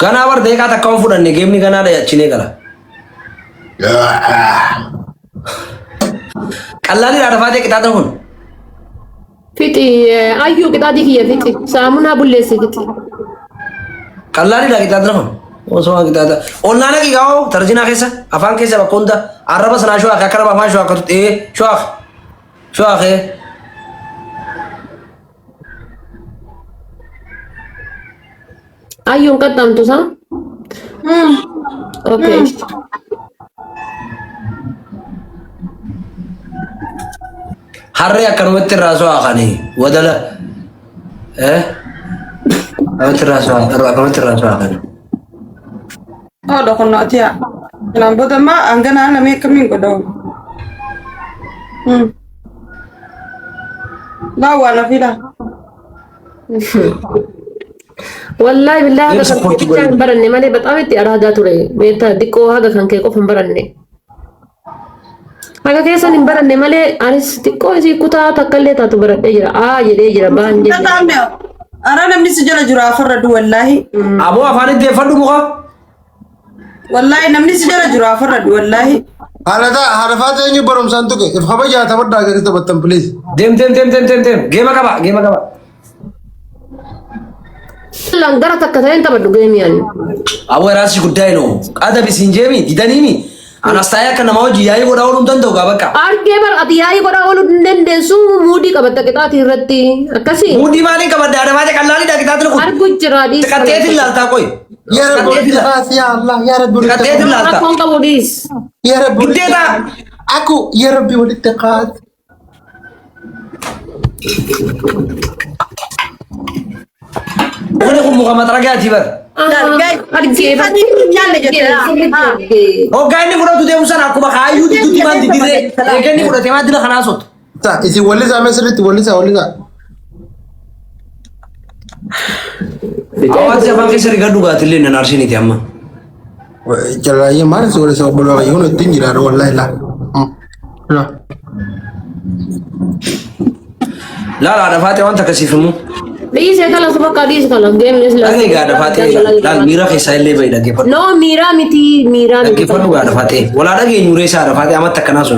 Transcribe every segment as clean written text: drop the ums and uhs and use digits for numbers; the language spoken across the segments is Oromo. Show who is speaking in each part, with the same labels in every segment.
Speaker 1: Ganaa bar deeqaa takka waan fudhanne geemni ganaa dhayachinee gala. Qallaalii haadha faatee qixaaxa kun.
Speaker 2: Fixi ayyuu qixaaxii kiyya fixi. Saamunaa bulleessi fixi.
Speaker 1: Qallaalii dha qixaaxa kun. Osoo waan qixaaxa. Onnaa naqi gaa'oo tarjinaa keessa afaan keessa bakka hunda arraba sanaa shoo akka nama afaan shoo akka ee shoo akka shoo akka.
Speaker 2: Ayyuun qaxxaamtu saa? Okay.
Speaker 1: Harree akkanumatti irraa so'aa kani wadala. Eh? Akkanumatti irraa so'aa akkanumatti irraa so'aa kani.
Speaker 3: Haadha kun atiya. Kanaan booda ammaa hangana namni akkamiin godhamu? Laa waan hafiidha.
Speaker 2: Wallaahi billaahi haga
Speaker 1: Deemsa
Speaker 2: kan kee
Speaker 1: kooti
Speaker 2: bichaa hin
Speaker 1: godhi.
Speaker 2: baranne malee baxaam itti araadaa ture. Beektaa xiqqoo haga kan kee qofa hin baranne. Haga keessan hin baranne malee anis xiqqoo isii kutaa takka illee taatu baradhee jira. Aa jedhee jira baan jenne.
Speaker 3: Tataamne ara namni si jala jiru afarra du wallaahi.
Speaker 1: Aboo afaan itti deeffadhu muka.
Speaker 3: Wallaahi namni si jala jiru afarra du wallaahi.
Speaker 4: Haadha haadha faata eenyu barumsaan tuqe if kabajaa taphadhaa gadi taphattan please.
Speaker 1: Deem deem deem deem deem deem. Geema qaba geema qaba.
Speaker 2: Lan gara takka ta'een taphadhu geemii ani.
Speaker 1: Aboo eraasi guddaa hin oomu. Adabi siin jeemi didaniimi. Anas taa'ee akka nama hojii yaa'ii godhaa ooluu hin danda'u gaa bakka.
Speaker 2: Argee bar ati yaa'ii godhaa ooluu hin dandeessu muudii qabatta qixaatii irratti akkasii.
Speaker 1: Muudii maaliin qabadde adamaate qallaalidha qixaatiin kun.
Speaker 2: Argu jira dhiis.
Speaker 1: Xiqatteetiin laaltaa qoy.
Speaker 4: Yaa Rabbi walitti kaasi yaa Allah yaa Rabbi walitti
Speaker 1: Xiqatteetiin
Speaker 4: kaasi.
Speaker 1: laaltaa.
Speaker 2: Rakkoon qabu dhiis.
Speaker 4: Yaa Rabbi walitti
Speaker 1: Giddeeta.
Speaker 4: kaasi. Aku yaa Rabbi walitti kaasi.
Speaker 1: Mukni kun muka maxaragaati bar.
Speaker 2: Argee bar. Sirriitti argee.
Speaker 1: Hoggaa inni fudhatu deemu sana akkuma kaayyuu didduutti maan diddirree. Eega inni fudhate maan dila kanaa sotu.
Speaker 4: Ta isin wallisaa mee sirriitti wallisaa wallisaa.
Speaker 1: Hawaasni afaan keessa rigaa dhugaatillee nan arsiniiti amma.
Speaker 4: Jalaayyee maal si wallisaa obboloo kayyuun ittiin jiraadha wallaahi laa. Laa.
Speaker 1: Laala haadha faatee wanta akkasiif immoo.
Speaker 2: Dhiisee kala su bakka dhiis kala geemnis la.
Speaker 1: Dhagee haadha faatee laal miira keessaa illee bahi dhaggeeffadhu.
Speaker 2: No miiraa miti miiraa miti.
Speaker 1: Dhaggeeffadhu haadha faatee. Walaa dhageenyu reessa haadha faatee amatti akkanaa sun.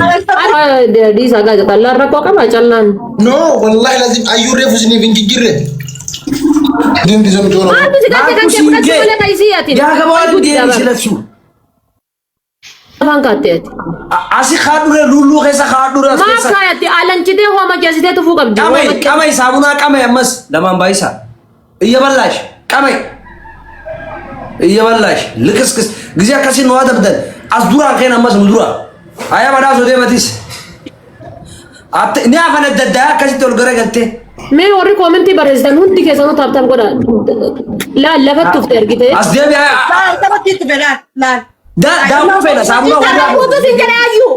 Speaker 2: Dhiisaa gaa callaan rakkoo qaba callaan.
Speaker 4: No wallahi lazim ayyuu reefu isiniif hin jijjiirre. Deemti sun toora.
Speaker 2: Maaltu si galche kan kee fudhachuu malee kan isii ati.
Speaker 1: Yaa gaba waan deemi silachuu.
Speaker 2: Afaan kaattee ati.
Speaker 1: Asi kaadhure lulluu keessa kaadhure as
Speaker 2: Maaf
Speaker 1: keessa.
Speaker 2: kaayatti alanchitee hooma jeesitee tufuu qabdi.
Speaker 1: Qamai qamai saamunaa qamai ammas lamaan baay'isaa. Iyya ballaash qamai. Iyya ballaash likiskis gisee akkasiin nu adabdan as duraan keen ammas nu dura. Ayaa badhaasoo deematis. Ni afan adda addaa akkasitti ol garagaltee.
Speaker 2: Mee warri koomentii barreessitan hundi keessanuu taap taap godha. Laal lafatti tufte argite.
Speaker 1: As deebi
Speaker 3: Laal taphatti itti laal laal.
Speaker 1: daakuu feena saamunaa
Speaker 2: Tapha
Speaker 1: hundaa.
Speaker 2: guutuu siin jedhe ayyuu.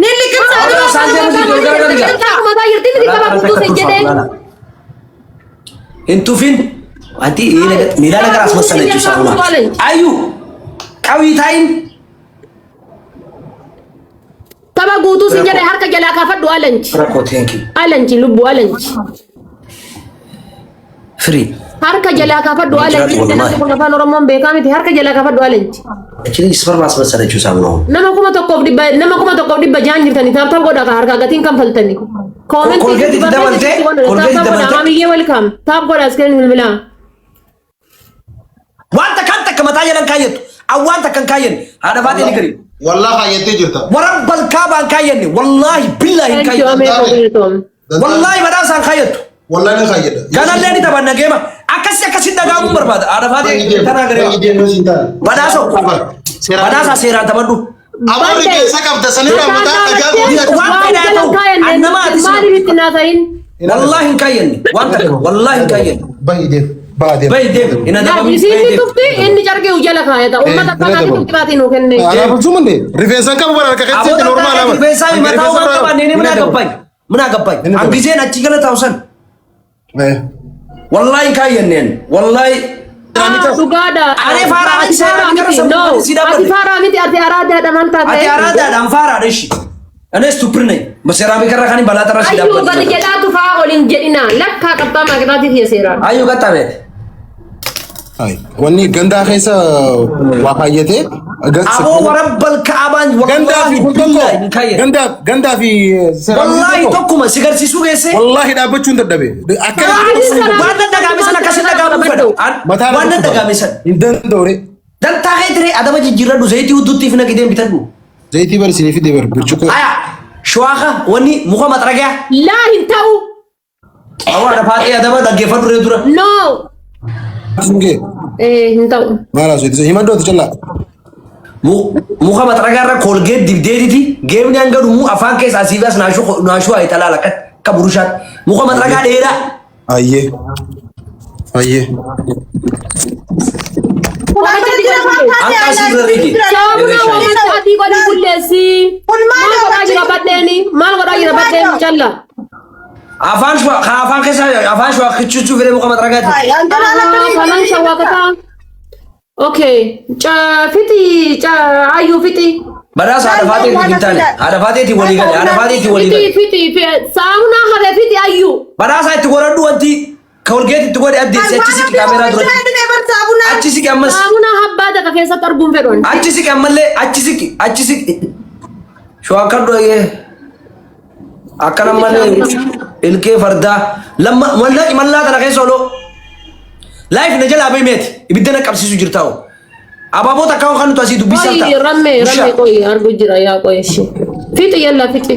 Speaker 3: Ni liqimsaa
Speaker 1: Ol isaan deemu sitti ol garagalcha.
Speaker 2: Mataa jirti miti tapha guutuu siin jedhe.
Speaker 1: Hin tufin. Wanti miila ነገር አስመሰለችው ሳሙና። አዩ ቀዊ ታይም
Speaker 2: Tapha guutuu siin jedhe harka jalaa kaafadhu alanchi.
Speaker 1: ረኮ ቴንክ ዩ
Speaker 2: Alanchi lubbuu alanchi.
Speaker 1: ፍሪ
Speaker 2: Harka jalaa kaafadhu alanchi.
Speaker 1: Wallahi.
Speaker 2: Kun afaan Oromoon beekaa miti harka jalaa kaafadhu alanchi.
Speaker 1: እቺ ልጅ ስፐርም አስመሰለችው ሳሙናውን።
Speaker 2: Nama 1600 jirtanii taap taap godha harkaa gatiin kanfaltanii.
Speaker 1: Kolgeetti dabaltee, kolgeetti dabaltee.
Speaker 2: Maamiyyee welkaam taap godha as kennu bilbilaa.
Speaker 1: Wanta kan takka mataa jalan kaayyattu awwaan takka hin kaayyanne haadha faatee ni gari
Speaker 4: Wallaahi kaayyatee jirta.
Speaker 1: warabbal kaabaan kaayyanne wallaahi billaahi hin
Speaker 2: Thank you
Speaker 1: kaayyanne
Speaker 2: amee kobilitom.
Speaker 1: wallaahi badhaasaan kaayyattu
Speaker 4: Wallaahi ni kaayyadha.
Speaker 1: kanallee ni taphanna geema akkasi akkasi dhagaamuun barbaada haadha faatee tanaa garee badhaasoo badhaasaa seeraan taphadhu
Speaker 4: Aboo rifeensa qabda sanirraa mataa dhagaa gootee
Speaker 1: Waan
Speaker 2: Waan
Speaker 1: fedhaa
Speaker 2: jalan
Speaker 1: ta'u,
Speaker 2: kaayyanne
Speaker 1: annama ati si-
Speaker 2: maaliif itti naasahin?
Speaker 1: wallaahi hin kaayyanne waan takka wallaahi hin kaayyanne
Speaker 4: Bahi deem. Baha deem.
Speaker 1: bahi deem hin adabamin
Speaker 2: Isiin
Speaker 1: bahi
Speaker 2: ni
Speaker 1: deem
Speaker 2: tufti inni carqee jala kaayata. Uummata akkanaati tufti baatii nuu kenne.
Speaker 4: Anaa bulchuu mande rifeensa qabu bara harka
Speaker 1: Aboo
Speaker 4: keessatti normaal
Speaker 1: takka
Speaker 4: ama.
Speaker 1: rifeensaa mataa waan qabaanne ni muna gabbaኝ muna gabbaኝ
Speaker 4: Inni
Speaker 1: an giseen achi gala taa'u san wallaahi hin kaayyanneen wallaahi
Speaker 2: Dhugaadha.
Speaker 1: Ani faaraa miti,
Speaker 2: Ati faaraa
Speaker 1: seera
Speaker 2: miti.
Speaker 1: gara
Speaker 2: No.
Speaker 1: sammuu si dhaabbanne.
Speaker 2: Ati faaraa miti ati araadaadha maal taate?
Speaker 1: ati araadaadhaan faaraadha ishi እኔ ስቱፕር ነኝ በሴራሚክ irra kan balaa xarra si
Speaker 2: Ayyuu gadi
Speaker 1: dhaabbatu
Speaker 2: jedhaa tufaa ol hin jedhina. Lakkaa qabxaa maaqixaatii kiyya seeraan.
Speaker 1: ayyuu qaxxameet
Speaker 4: Hai. Wanni gandaa keessa waa kaayyatee
Speaker 1: Aboo warabbal ka'abaan
Speaker 4: gandaa fi
Speaker 1: wallaahi
Speaker 4: kun tokko
Speaker 1: billaahi hin kaayyate.
Speaker 4: gandaa gandaa fi seeraamikii
Speaker 1: Wallaahi
Speaker 4: tokko
Speaker 1: tokkuma si garsiisuu geesse.
Speaker 4: wallaahi dhaabbachuu hin dadhabe. Akka
Speaker 1: Waan danda'ame san akkasiin dhaga'amuu fedha.
Speaker 4: mataa
Speaker 1: Waan danda'ame san.
Speaker 4: hin danda'ure.
Speaker 1: Dantaa kee tiree adaba jijjiirradhu zayitii hudduutti fi naqideen bitadhu.
Speaker 4: Zayitii bari isinii fide bar burcuqqoo.
Speaker 1: Aya shuwaaka wanni muka maxaragaa.
Speaker 2: Laa hin ta'u.
Speaker 1: Awwa haadha faaxee adaba dhaggeeffadhu ree dura.
Speaker 2: No.
Speaker 4: Sungee
Speaker 2: Eh, hin ta'u.
Speaker 4: maal haasofte himadhu ati callaa.
Speaker 1: Muka maxaragaa irra koolgeet dibdeetiti geemni hanga dhumu afaan keessa asii fi as naashuu naashuu haa xalaala akka burushaatti. Muka maxaragaa dheeraa.
Speaker 4: Ayyee. Ayyee.
Speaker 2: Waan adii godhi bulleessi.
Speaker 1: Akka asii irra rigi.
Speaker 2: Saamunaa waan adii godhi bulleessi.
Speaker 3: Kun maal
Speaker 2: Maal godhaa jira baddeeni? Maal godhaa jira baddeeni calla?
Speaker 1: Afaan shuwa kan afaan keessa afaan shuwa kichuchuu fedhee muka maxaragaati.
Speaker 2: Afaan shawwaaqataa. Okay. Fixi ayyuu fixi.
Speaker 1: Badhaasa haadha faateetiin hin taane. Haadha faateetiin walii gale. Haadha faateetiin walii
Speaker 2: Fixi
Speaker 1: gale.
Speaker 2: fixi saamunaa hafe fixi ayyuu.
Speaker 1: Badhaasa itti godhadhu wanti koolgeet itti godhe addeessi achi siqi kaameeraa duratti. Achi siqi ammas.
Speaker 2: Saamunaa habbaa takka keessatti arguun fedhu ani.
Speaker 1: Achi siqi ammallee achi siqi achi siqi. Shawaa kan dhoyee. Akkana malee ilkee fardaa lamma mallaa mallaa tana keessa oloo. Laayif na jalaa bahi meeti ibidda na qabsiisu jirtaa hoo. Abaaboo takka kan nuti asii dubbisaa
Speaker 2: Qoyi rammee rammee qoyi argu jira yaa qoyi ishee. Fixi yalla fixi.